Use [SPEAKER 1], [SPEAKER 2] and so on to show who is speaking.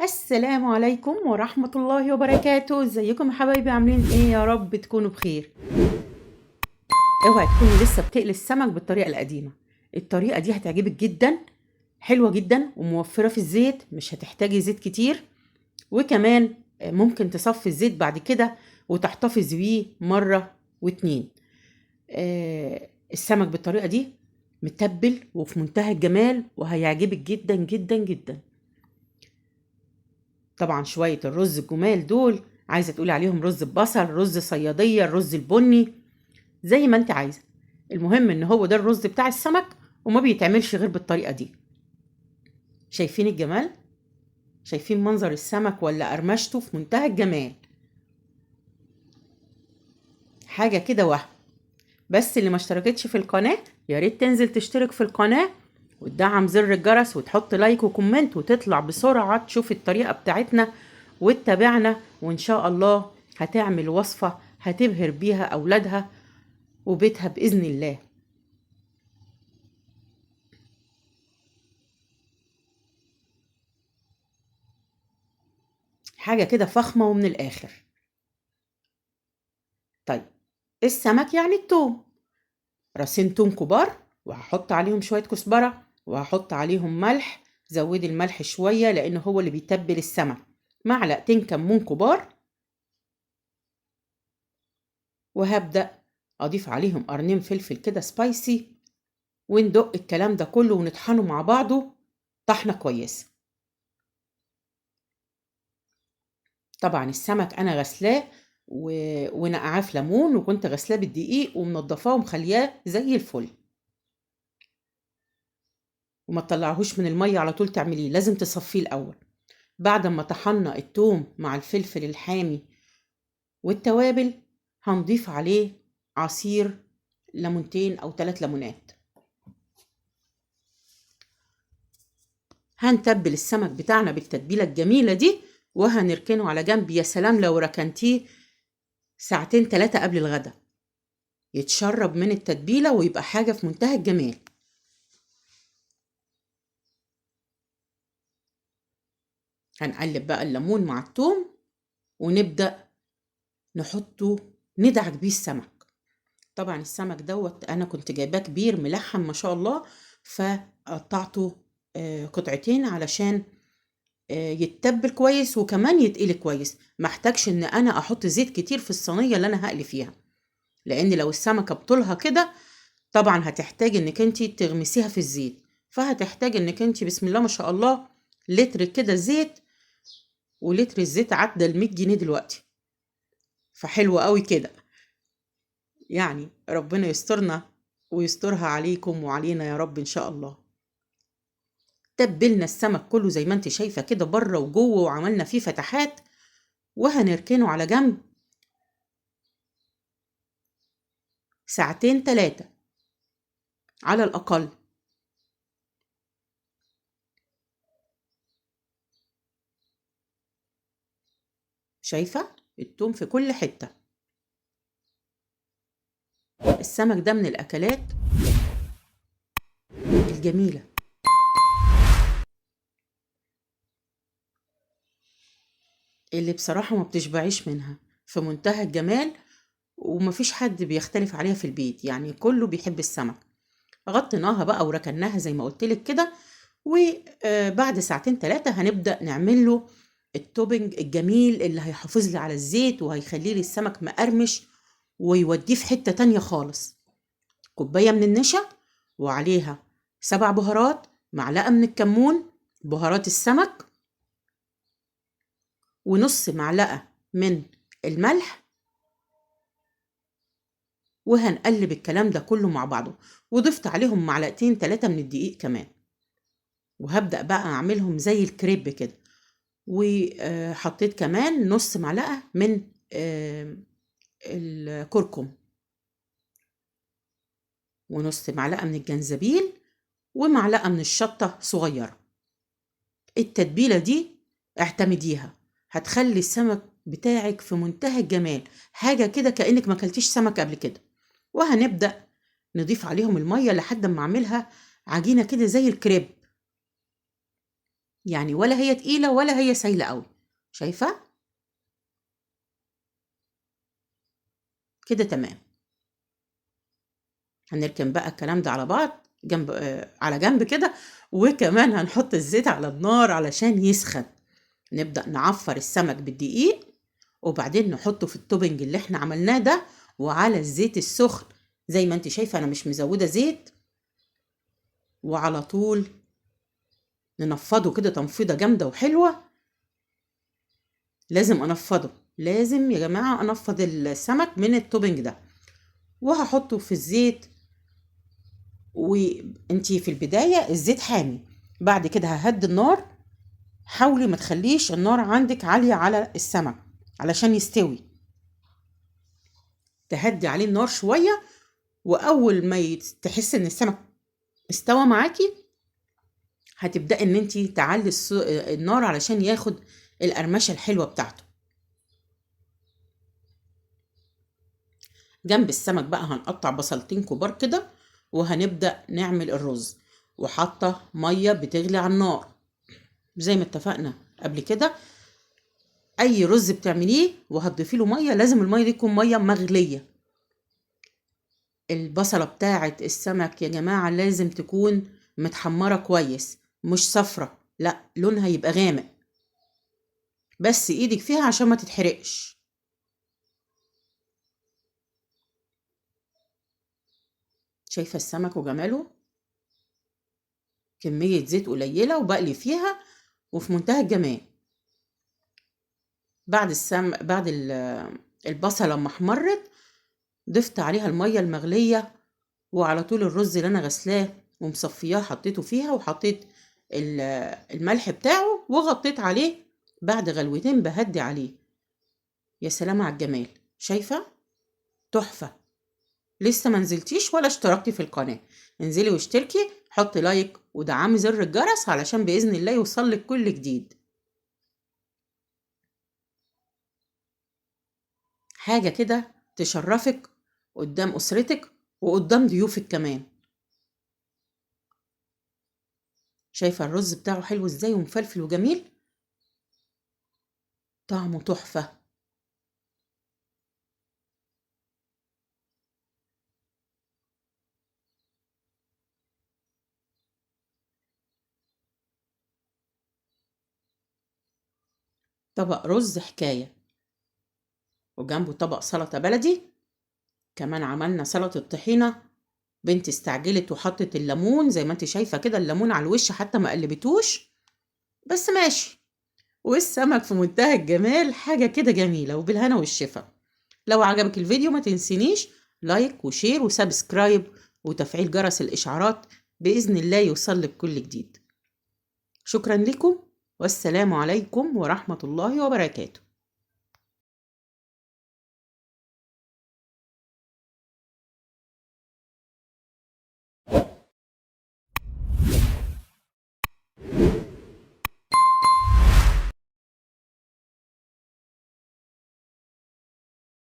[SPEAKER 1] السلام عليكم ورحمة الله وبركاته. ازيكم يا حبايبي؟ عاملين ايه؟ يا رب تكونوا بخير. اوعي تكوني لسه بتقلي السمك بالطريقة القديمة. الطريقة دي هتعجبك جدا، حلوة جدا وموفرة في الزيت، مش هتحتاجي زيت كتير، وكمان ممكن تصفي الزيت بعد كده وتحتفظي بيه مرة واتنين. السمك بالطريقة دي متبل وفي منتهى الجمال وهيعجبك جدا جدا جدا. طبعا شوية الرز الجمال دول عايزة تقولي عليهم رز ببصل، رز صيادية، الرز البني، زي ما انت عايزة. المهم ان هو ده الرز بتاع السمك وما بيتعملش غير بالطريقة دي. شايفين الجمال؟ شايفين منظر السمك ولا قرمشته؟ في منتهى الجمال، حاجة كده وهم. بس اللي ما اشتركتش في القناة يا ريت تنزل تشترك في القناة وتدعم زر الجرس وتحط like و comment وتطلع بسرعة تشوف الطريقة بتاعتنا وتتابعنا، وإن شاء الله هتعمل وصفة هتبهر بيها أولادها وبيتها بإذن الله. حاجة كده فخمة ومن الآخر. طيب السمك يعني التوم، راسين توم كبار وهحط عليهم شوية كزبرة وهحط عليهم ملح، زودي الملح شوية لأن هو اللي بيتبل السمك، معلقتين كمون كبار، وهبدأ أضيف عليهم قرنين فلفل كده سبايسي، وندق الكلام ده كله ونطحنه مع بعضه طحنة كويسة. طبعا السمك أنا غسلاه ونقعاه في ليمون، وكنت غسلاه بالدقيق ومنضفاه ومخلياه زي الفل، وما تطلعهوش من المية على طول تعمليه، لازم تصفيه الأول. بعد ما طحنا التوم مع الفلفل الحامي والتوابل هنضيف عليه عصير ليمونتين أو 3 ليمونات. هنتبل السمك بتاعنا بالتتبيلة الجميلة دي وهنركنه على جنب. يا سلام لو ركنتيه ساعتين 3 قبل الغدا، يتشرب من التتبيلة ويبقى حاجة في منتهى الجمال. هنقلب بقى الليمون مع التوم ونبدأ نحطه ندعك بيه السمك. طبعا السمك دوت انا كنت جايباه كبير ملحم ما شاء الله، فقطعته قطعتين علشان يتبل كويس وكمان يتقلي كويس. ما احتاجش ان انا احط زيت كتير في الصينيه اللي انا هقلي فيها، لان لو السمكه بطولها كده طبعا هتحتاج انك انت تغمسيها في الزيت، فهتحتاج انك انت بسم الله ما شاء الله لتر كده زيت، ولتر الزيت عدى ال 100 جنيه دلوقتي، فحلو قوي كده. يعني ربنا يسترنا ويسترها عليكم وعلينا يا رب ان شاء الله. تبلنا السمك كله زي ما انت شايفه كده بره وجوه، وعملنا فيه فتحات، وهنركنه على جنب ساعتين 3 على الاقل. شايفه التوم في كل حته. السمك ده من الاكلات الجميله اللي بصراحة ما بتشبعيش منها، في منتهى الجمال، ومفيش حد بيختلف عليها في البيت، يعني كله بيحب السمك. غطيناها بقى وركناها زي ما قلتلك كده، وبعد ساعتين 3 هنبدأ نعمل له التوبنج الجميل اللي هيحافظ لي على الزيت وهيخلي لي السمك مقرمش ويوديه في حتة تانية خالص. كوباية من النشا وعليها 7 بهارات، معلقة من الكمون، بهارات السمك، ونص معلقة من الملح، وهنقلب الكلام ده كله مع بعضه. وضفت عليهم معلقتين 3 من الدقيق كمان، وهبدأ بقى أعملهم زي الكريب كده. وحطيت كمان نص معلقة من الكركم، ونص معلقة من الجنزبيل، ومعلقة من الشطة صغيرة. التتبيلة دي اعتمديها، هتخلي السمك بتاعك في منتهى الجمال، حاجة كده كأنك ما اكلتيش سمك قبل كده. وهنبدأ نضيف عليهم المية لحد ما اعملها عجينة كده زي الكريب. يعني ولا هي تقيلة ولا هي سايلة قوي. شايفة كده؟ تمام. هنركن بقى الكلام ده على بعض جنب، على جنب كده. وكمان هنحط الزيت على النار علشان يسخن. نبدأ نعفر السمك بالدقيق، وبعدين نحطه في ال topping اللي احنا عملناه ده، وعلى الزيت السخن. زي ما انت شايفة انا مش مزودة زيت. وعلى طول ننفضه كده تنفيضة جامدة وحلوة. لازم انفضه، لازم يا جماعة انفض السمك من ال topping ده. وهحطه في الزيت. وانتي في البداية الزيت حامي، بعد كده ههدي النار. حاولي ما تخليش النار عندك عالية على السمك علشان يستوي، تهدي عليه النار شوية. واول ما تحس ان السمك استوى معاكي هتبدأي ان انتي تعلي النار علشان ياخد القرمشة الحلوة بتاعته. جنب السمك بقى هنقطع بصلتين كبار كده، وهنبدأ نعمل الرز. وحاطة مية بتغلي على النار زي ما اتفقنا قبل كده. اي رز بتعمليه وهتضيفي له مية لازم المية دي تكون مية مغليه. البصله بتاعه السمك يا جماعة لازم تكون متحمره كويس، مش صفرة، لا لونها يبقى غامق، بس ايدك فيها عشان ما تتحرقش. شايفه السمك وجماله؟ كمية زيت قليله وبقلي فيها وفي منتهى الجمال. بعد البصله لما احمرت ضفت عليها المية المغليه، وعلى طول الرز اللي انا غسلاه ومصفياه حطيته فيها، وحطيت الملح بتاعه وغطيت عليه. بعد غلوتين بهدي عليه. يا سلام على الجمال، شايفه؟ تحفة. لسه ما نزلتيش ولا اشتركتي في القناة؟ انزلي واشتركي، حطي لايك ودعمي زر الجرس علشان باذن الله يوصلك كل جديد. حاجة كده تشرفك قدام اسرتك وقدام ضيوفك كمان. شايفه الرز بتاعه حلو ازاي ومفلفل وجميل، طعمه تحفة. طبق رز حكاية، وجنبه طبق سلطة بلدي. كمان عملنا سلطة طحينة، بنتي استعجلت وحطت الليمون زي ما انت شايفة كده، الليمون على الوش حتى ما قلبتوش، بس ماشي. والسمك في منتهى الجمال، حاجة كده جميلة، وبالهنا والشفا. لو عجبك الفيديو ما تنسينيش like و share و subscribe وتفعيل جرس الإشعارات، بإذن الله يوصلك كل جديد. شكرا لكم، والسلام عليكم ورحمة الله وبركاته.